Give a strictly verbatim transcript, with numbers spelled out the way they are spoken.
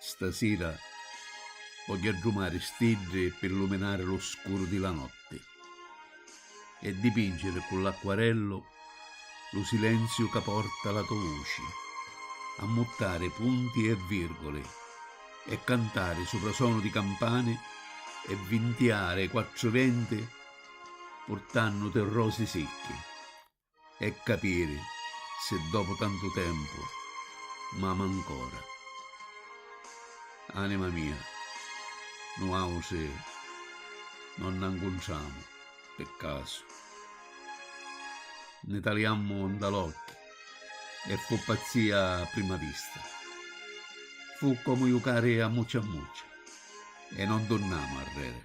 Stasira vogghiu addumari stiddi pi luminari lu scuru di la notti e dipingiri cu l'acquarellu lu silenziu ca porta la to vuci, ammuttari punti e virguli e cantari suprasonu di campani e vintiari quattru venti purtannute rosi sicchi e capiri si dopu tantu tempu m'ama ancora. Anima mia, nuautri non nna ncuntramu pi casu. Nni taliammu nta l'occhi e fu pazzia a prima vista. Fu comu jucari a muccia a muccia e non turnammu arreri.